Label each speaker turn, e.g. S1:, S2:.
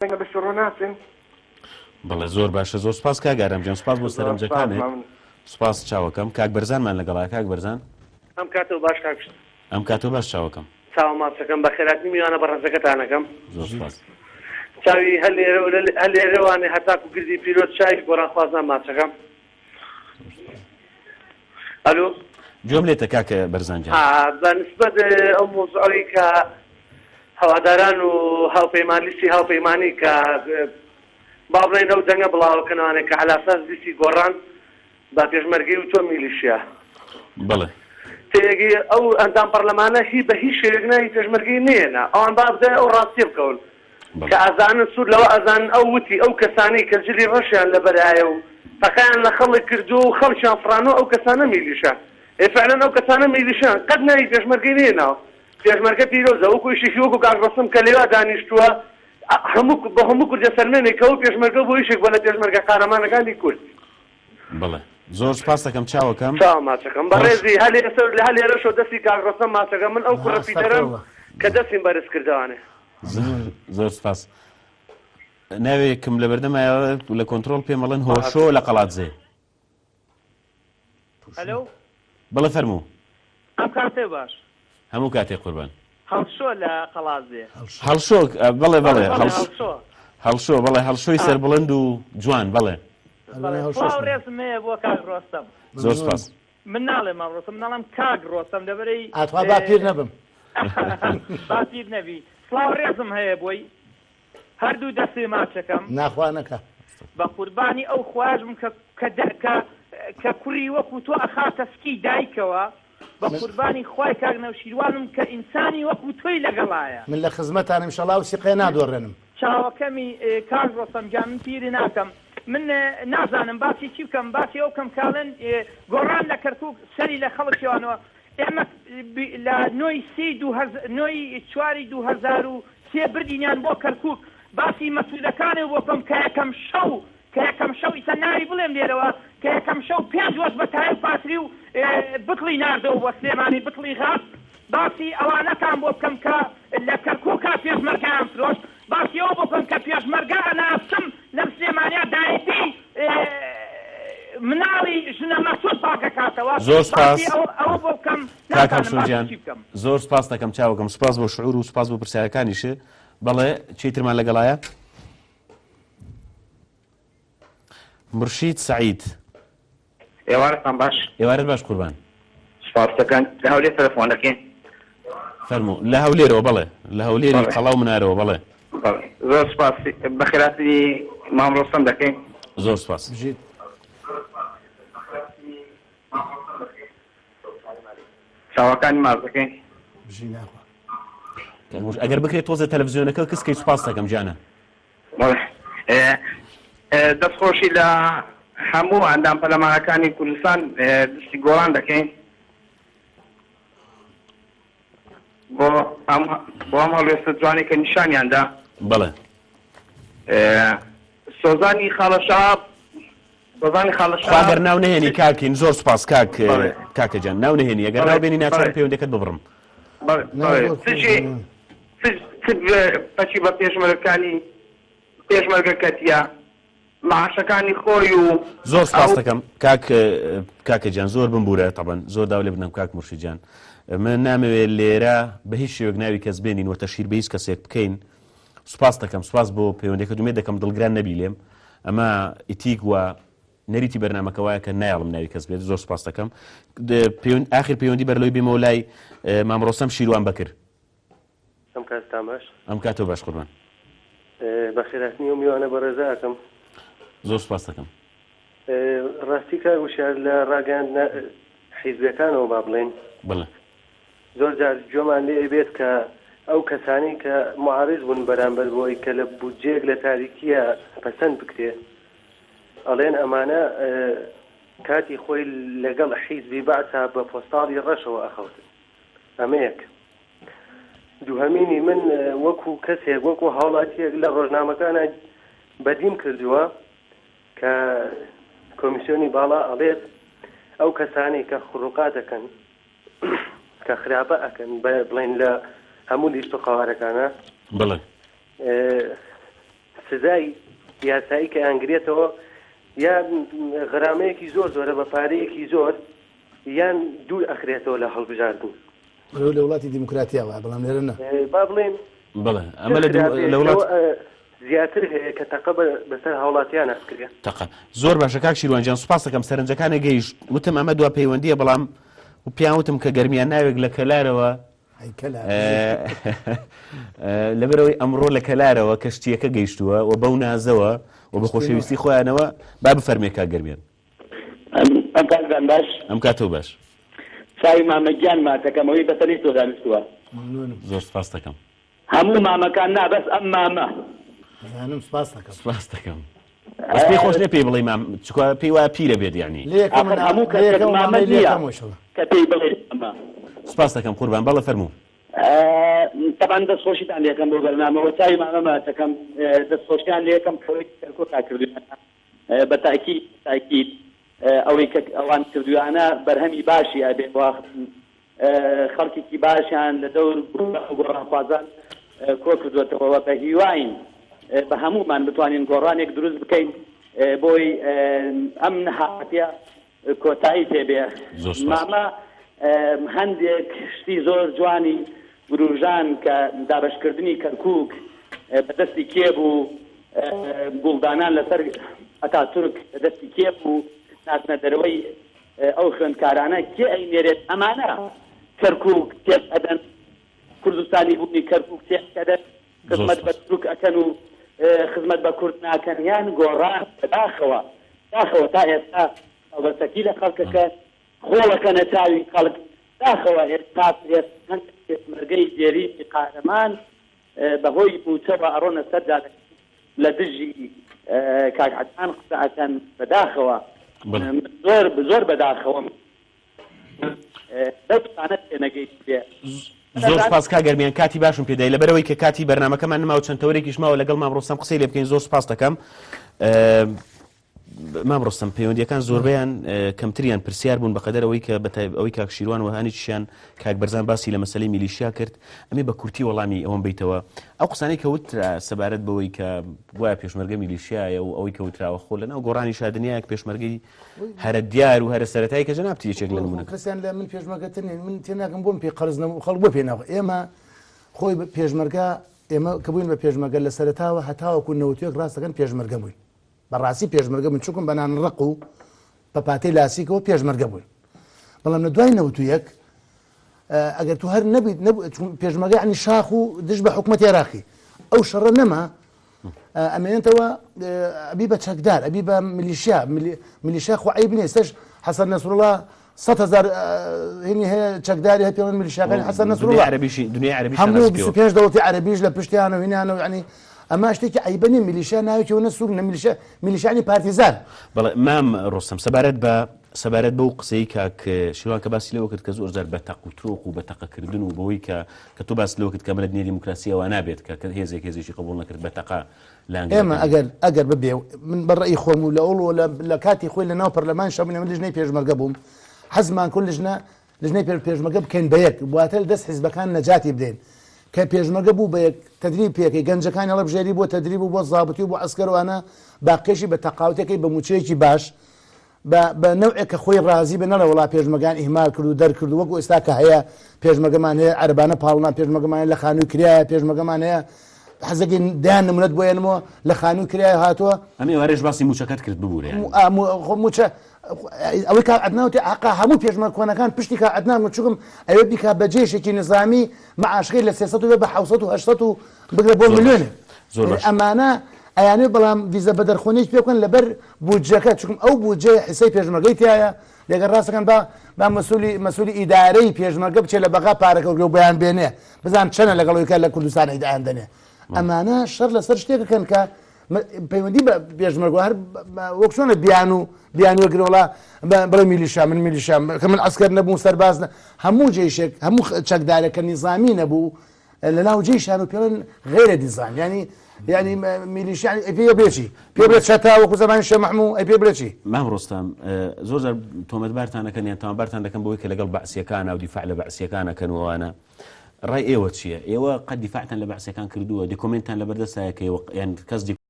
S1: دەنگە بە شۆڕۆ ناچن.
S2: بەڵێ زۆر باشە زۆر سپاس کاک ئارام گیان سپاس بۆ
S1: زۆر سپاس
S2: سەرنجەکانت
S1: مامن.
S2: سپاس چاوەکەم کاک بەرزانمان لەگەڵایە کاک بەرزان.
S3: ئەم کاتەو باش کاک
S2: ئەم کاتەو باش چاوەکەم.
S3: چاوە ماچەکەم بەخێراتنی میوانە بەڕێزەکەتان ئەکەم.
S2: زۆر سپاس.
S3: چاوی هەر لێرە هەر لێرەوانێ هەتاکو گردی پیرۆز چاوی گۆڕانخوازان ماچەکەم. ئەلو.
S2: گوێم لێتە کاک بەرزان گیان.
S3: بە نسبەت ئەو مۆزوعەی کە هەواداران و هاوپەیمان لیستی هاوپەیمانی کە با بڵێین ئەو دەنگە بڵاوەکەنەوانێ کە عەلاساس لیستی گۆڕان بە پێشمەرگەی وتووە میلیشیا.
S2: بەڵێ.
S3: تێگەی ئەو ئەندام پەڕلەمانە هی بە هیچ شێوەیەک ناوی پێشمەرگەی نەیەنا ئەوان با بدەن ئەو ڕاستیە بکەون کە ئەزانن سوور لەوە ئەزانن ئەو وتی ئەو کەسانەی کە جلی ڕەشیان لەبەرایە و تەقەیان لە خەڵک کردووە و خەڵکیان فڕانوە ئەو کەسانە میلیشان ئێ فعلەن ئەو کەسانە میلیشان قەت ناوی پێشمەرگەی نەیەناوە پێشمەرگە پیرۆزە وەکو ئیشێکی وەکو کاک ڕەسم کە لێوا دانیشتووە هەموو بۆ هەموو کورد دەسەلمێنێ کە ئەو پێشمەرگە بۆ ئیشێک بووە لە پێشمەرگە قارەمانەکانی کورد.
S2: بەڵێ زۆر سپاست دەکەم چاوەکەم.
S3: چاوە ماچەکەم بەڕێزی هەر لێرە هەر لێرەشەوە دەستی کاک ڕەسەم ماچەکەم من ئەو کوڕە پیتەرەم کە دەستیم بەرز کردەوانێ.
S2: زۆر سپاس. ناوێکم لەبەردەمایە لە کۆنترۆڵ پێم ئەڵێن هۆشۆ لە قەڵادزێ.
S4: ئەلۆ.
S2: بەڵێ فەرموو.
S4: ئەم کاتێ باش.
S2: هەموو کاتێ قوربان.
S4: هەڵشۆ لە قەڵادزێ.
S2: هەڵشۆ بەڵێ بەڵێ هەڵشۆ. هەڵشۆ بەڵێ هەڵشۆی سەربڵند و جوان بەڵێ.
S4: سڵاو ڕێزم هەیە بۆ کاک ڕۆستەم.
S2: زۆر سپاس.
S4: من ناڵێم مام ڕۆستەم من ئەڵێم کاک ڕۆستەم لەبەرەی.
S5: ئاتخوا با پیر نەبم.
S4: با پیر نەبی. سڵاو ڕێزم هەیە بۆی. هەردوو دەستی ماچەکەم.
S5: ناخوا نەکا.
S4: بەقوربانی ئەو خوایەش بم کە کە کە کە کوڕی وەکو تۆ ئەخاتە سکی دایکەوە بەقوربانی خوای کاک نەوشیروانم کە ئینسانی وەکو تۆی لەگەڵایە.
S5: من لە خزمەتانم ئیشەڵا ئەو سیقەیە نادۆڕێنم.
S4: چاوەکەمی کاک ڕۆستەم گیان من پیری ناکەم من نازانم باسی چی بکەم باسی ئەو بکەم کە ئەڵێن گۆڕان لە کەرکوک سەری لە خەڵک شێوانەوە ئێمە لە نۆی سێی دوو هەز نۆی چواری 2003 بردینیان بۆ کەرکوک باسی مەسولەکانێ بۆ بکەم کە یەکەم شەو کە یەکەم شەو ئیستا ناوی بڵێم لێرەوە کە یەکەم شەو پێنج وەجبە تایە و پاتری و بتڵی ناردەوە بۆ سلێمانی بتڵی غاز باسی ئەوانەتان بۆ بکەم کە لە کەرکوکا پێشمەرگەیان فرۆشت باسی ئەوە بۆ بکەم کە پێشمەرگە ئەناسم لەم سلێمانیا دایبی مناڵی ژنە مەسول پاکەکاتەوە
S2: زۆر سپاس
S4: باسی ئەوە ئەوە بۆ بکەم
S2: کاک
S4: نازانم
S2: هەڵشۆ
S4: باسی
S2: گیان
S4: چی بکەم.
S2: زۆر سپاست دەکەم چاوەکەم سپاس بۆ شعور و سپاس بۆ پرسیارەکانیشت بەڵێ چی ترمان لەگەڵایە؟ مورشید سەعید.
S6: ئێوارەتان باش.
S2: ئێوارەت باش قوربان.
S6: سوپاس دەکەن. لە هەولێر تەلەفۆن دەکەین.
S2: فەرموو. لە هەولێرەوە بەڵێ. لە هەولێری قەڵا و منارەوە بەڵێ.
S6: بەڵێ. زۆر سوپاس. بەخێرهاتنی مام ڕۆستەم دەکەین.
S2: زۆر سوپاس.
S5: بژیت.
S6: چاوەکانی ماچ دەکەین.
S5: بژی ناخوا.
S2: ئەگەر بکرێت تۆزێ تەلەفزیۆنەکە کزکەی سوپاست دەکەم گیانە.
S6: بەڵێ دەستخۆشی لە هەموو ئەندام پەرلەمانەکانی کوردستان دستی گۆڕان دەکەین بۆ ئەم بۆ ئەم هەڵوێستە جوانەی کە نیشانیان دا.
S2: بەڵێ.
S6: سۆزانی خاڵە شەهاب سۆزانی خاڵە
S2: خوا
S6: شەهاب
S2: گەر ناو نەهێنی کاکین زۆر سوپاس کاک
S6: بەڵێ.
S2: کاکە گیان ناو نەهێنی ئەگەر
S6: بەڵێ
S2: ناو بێنی ناچارم
S6: بەڵێ.
S2: پەیوەندەکەت ببڕم.
S6: بەڵێ
S5: نا
S6: بەڵێ
S5: زۆر
S6: چ
S5: خۆش
S6: چی
S5: بوو.
S6: چ چ پەکی بە پێشمەرگەکانی پێشمەرگە کەتیە معاشەکانی خۆی و
S2: زۆر سپاس
S6: ئەو
S2: دەکەم کاک کاکە گیان زۆر بمبورە تەبەن زۆر داو لێ بدەم کاک مورشید گیان من نامەوێت لێرە بە هیچ شێوەک ناوی کەس بێنین و تەشهیر بە هیچ کەسێک بکەین سپاس دەکەم سپاس بۆ پەیوەندەکەت ومێد دەکەم دڵگران نەبی لێم ئەمە ئیتیک و نەریتی بەرنامەکە وایە کە نایەڵم ناوی کەس بێت زۆر سپاس دەکەم ئاخر پەیوەندی بەر لەوەی بێمەوە لای مام ڕۆستەم شیروان بەکر
S7: ئەم کاتتان باش.
S2: ئەم کاتەو باش قوربان.
S7: بەخێرهاتنی ئەو میوانە بەڕێزە ئەکەم.
S2: زۆر سوپاست دەکەم.
S7: ڕاستی کاک وشیار لە ڕاگەیاندنە حیزبیەکانەوە با بڵێین.
S2: بەڵێ.
S7: زۆر جار گوێمان لێ ئەبێت کە ئەو کەسانەی کە معارض بوون بەرامبەر بۆی کە لە بودجەیەک لە تاریکیە پەسەند بکرێ ئەڵێن ئەمانە کاتی خۆی لەگەڵ حیزبی بەعسا بە پۆستاڵی ڕەشەوە ئەخەوتن. ئەمە یەک. دووهەمینی من وەکو کەسێک وەکو هاوڵاتیەک لە ڕۆژنامەکانە بەدیم کردووە کە کۆمیسیۆنی باڵا ئەڵێت ئەو کەسانەی کە خڕوقات ئەکەن کە خراپە ئەکەن بڵێن لە هەموو لیست و قەوارەکانە
S2: بڵێ.
S7: سزای یاسایی کە ئەیانگرێتەوە یا غەرامەیەکی زۆر زۆرە بە پارەیەکی زۆر یان دوور ئەخرێتەوە لە هەڵبژاردن.
S5: ئەوە لە وڵاتی دیموکراتیا وایە بەڵام لێرە نا.
S7: با بڵێین
S2: بەڵێ ئەمە لە لە وڵات
S7: زیاتر هەیە کە تەقە بەسەر هاوڵاتیانە بکرێ.
S2: تەقە. زۆر باشە کاک شیروان گیان سوپاست دەکەم سەرنجەکانت گەیشت وتم ئەمە دوا پەیوەندیە بەڵام پێیان وتم کە گەرمیان ناوێک لە کەلارەوە لەبەرەوەی ئەمڕۆ لە کەلارەوە کەشتیەکە گەیشتووە و بەو نازەوە و بە خۆشەویستی خۆیانەوە با بفەرمێ کاک گەرمیان.
S1: ئەم کاتتان باش.
S2: ئەم کاتەو باش.
S1: چاوی مامە گیان ماچەکەم ئەوەی بەتەنیشت تۆ دانیشتووە.
S5: مەمنونم.
S2: زۆر سپاست دەکەم.
S1: هەموو مامەکان نا بەس ئەم مامە.
S5: ئەزانم سپاست دەکەم.
S2: سپاست دەکەم. بەس پێی خۆش نیە پێی بڵێی مام چکە پێی وایە پیرە بێت یانی.
S1: ئاخر هەموو کەسێک مامە نیە کە پێی بڵێی مامە.
S2: سپاست دەکەم قوربان بەڵێ فەرموو.
S1: تەبعەن دەست خۆشیتان لێکەم بۆ بەرنامە وە چاوی مامە ماچەکەم دەست خۆشیان لێکەم کەوەی کەرکوکا کردویانە بە تاکید تاکید ئەوەی کە ئەوان کردویانە بەرهەمی باشی ئەبێ وە خەڵکێکی باشیان لە دەور گۆڕانخوازان کۆکردوەتەوە و بە هیواین بە هەموومان بتوانین گۆڕانێک دروست بکەین بۆی ئەم نەهامەتیە کۆتایی پێ بێ.
S2: زۆر سوپاس.
S1: مامە هەندێک شتی زۆر جوانی وروژان کە دابەشکردنی کەرکوک بە دەستی کێ بوو، گوڵدانان لەسەر ئەتاتورک بە دەستی کێ بوو، ناتنە دەرەوەی ئەو خوێندکارانە کێ ئەینێرێت ئەمانە کەرکوک تێک ئەدەن کوردستانی بوونی کەرکوک تێک ئەدەن خزمەت بە تورک ئەکەن و خزمەت بە کورد ناکەن یان گۆڕان بەداخەوە داخەوە تا ئێستا هەڵبەسەکی لە خەڵکەکە خۆڵەکەنە چاوی خەڵک داخەوە ئێستا ئێستا هەندێک پێشمەرگەی دێرینی قارەمان بەهۆی مووچەوە ئەڕۆنە سەر جادەکان لە دژی کاک عەدنان قسە ئەکەن بەداخەوە من زۆر زۆر بەداخەوەم لەو قسانە تێنەگەیشتبێ.
S2: زۆر سپاس کاک گەرمیان کاتی باشم پێدای لەبەرەوەی کە کاتی بەرنامەکەمان نماوە چەند تەوەرێکیش ماوە لەگەڵ مام ڕۆستەم قسەی لێ بکەین زۆر سپاس دەکەم. مام ڕۆستەم پەیوەندیەکان زۆربەیان کەمتریان پرسیار بوون بەقەدەر ئەوەی کە بەتایب ئەوەی کاک شیروان و هەنێکیشیان کاک بەرزان باسی لە مەسەلەی میلیشیا کرد ئەمێ بە کورتی وەڵامی ئەوەم بیتەوە ئەو قسانەی کە وترا سەبارەت بەوەی کە گوایە پێشمەرگە میلیشیایە و ئەوەی کە وتراوە خۆ لەناو گۆڕانیشا دنیایەک پێشمەرگەی هەرە دیار و هەرە سەرەتایی کە جەنابت یەکێک لە نمونەکان.
S5: کەسیان لە من پێشمەرگەتر نین من تێناگەم بۆم پێ قەرز نەبوو خەڵک بۆ پێ ناخۆ ئێمە خۆی پێشمەرگە ئێمە کە بووین بە پێشمەرگە لە سەرەتاوە هەتاوەکو نەوتوێک ڕاستەکەن پێشمەرگە بووین بەڕاستی پێشمەرگە بووین چونکم بە نان ڕق و بە پاتەی لاسیکەوە پێشمەرگە بووین بەڵام لە دوای 91 ئەگەر تو هەر نەبیت پێشمەرگە عنی شاخ و دژ بە حکومەتی عێراقی ئەو شەڕە نەما ئەمێنێتەوە ئەبی بە چەکدار ئەبی بە میلیشیا میلیشیا خۆ عیب نییە سەش حەسەن نەسروڵا 100,000 هینی هەیە چەکداری هەیە پێڵێن میلیشیاکانی حەسەن نەسروڵا
S2: عەرەبیشی دنیای عەرەبیش
S5: هەموو 25 دەوڵەتی عەرەبیش لە پشتیان و هینیان و یعنی ئەمە شتێکی عیبە نییە میلیشیا ناوێکی و نەسوور نە میلیشیا میلیشیانی پارتیزان.
S2: بەڵێ مام ڕۆستەم سەبارەت بە سەبارەت بەو قسەی کاک شیروان کە باسی لەوە کرد کە زۆر جار بە تەق و تۆق و بە تەقەکردن و بەوەی کە کە تۆ باست لەوە کرد کە ئەمە لە دنیای دیموکراسییەوە نابێت کە کە هێزێک هێزێکی قبوڵ نەکرد بە تەقە لانگرەکانی.
S5: ئێمە ئەگەر ئەگەر ببێ من بە ڕەئی خۆم و لە ئەوڵ و لە لە کاتی خۆی لە ناو پەرلەمان شەبووین ئەمن لیژنەی پێشمەرگە بووم حەزمان کرد لیژنە لیژنەی پێ پێشمەرگە بکەین بە یەک واتە لە دەست حیزبەکان نەجاتی بدەین کە پێشمەرگە بوو بە یەک تەدریب پێکەی گەنجەکانی هەڵبژێری بۆ تەدریب و بۆ زابتی و بۆ عەسکەر و ئەوانە باقیشی بە تەقاوتەکەی بە مووچەیەکی باش بە بە نەوعێک کە خۆی ڕازی بێ نەڵێ وەڵا پێشمەرگان ئیهمال کرد و دەرکرد و وەکو ئێستا کە هەیە پێشمەرگەمان هەیە عەرەبانە پاڵنان پێشمەرگەمان هەیە لە خانووی کرایە پێشمەرگەمان هەیە حەزەکەی دەیان نمونەت بۆ هێنمەوە لە خانووی کرایە هاتووە.
S2: ئەم ئێوارەش باسی مووچەکەت کرد ببورە یانی.
S5: خۆ مووچە ئەوەی کاک عەدنان وتی حەقە هەموو پێشمەرگە کۆنەکان پشتی کاک عەدنان بوون چونکم ئەوێ بیکا بە جێشێکی نیزامی مەعاشەکەی لە 300 بێ بە 700 و 800 و بگرە بۆ ملیۆنێ ئەمانە ئەیانەوێ بەڵام ڤیزە بەدەرخۆنەیش پێ بکەن لەبەر بودجەکە چونکم ئەو بودجەیە حیسەی پێشمەرگەی تیایە لەگەر ڕاستەکەن با با مەسولی مەسولی ئیدارەی پێشمەرگە بچێ لە بەغا پارەکە وەرگرێ و بەیان بێنێ بزان چەنە لەگەڵ ئەوەی کە لە کوردستان ئەیدایان دەنێ ئەمانە شەڕ لەسەر شتێکەکەن کە پەیوەندی بە پێشمەرگەوە هەر وەک چۆنە بیان و بیانوە گرۆڵا بڵێ میلیشا من میلیشا کە من عسکەر نەبوو سەرباز هەموو جێشێک هەموو چەکدارێک کە نیزامی نەبوو لە ناو جێشان و پێڵێن غیرە دیزان ینی ینی میلیشیا ئەی پێ بڵێ چی پێ بڵێ چەتە وەکو زەمانی شێخ مەحموو ئەی پێ بڵێ چی؟
S2: مام ڕۆستەم زۆر جار تۆمەتبارتان ئەکەن یان تاوانبارتان دەکەن بەوەی کە لەگەڵ بەعسیەکانە و دیفاع لە بەعسیەکان ئەکەن و ئەوانە ڕای ئێوە چییە؟ ئێوە قەت دیفاعتان لە بەعسیەکان کردووە؟ دیکۆمێنتتان لەبەردەستایە کە ئێوە یان کەس دیکۆ.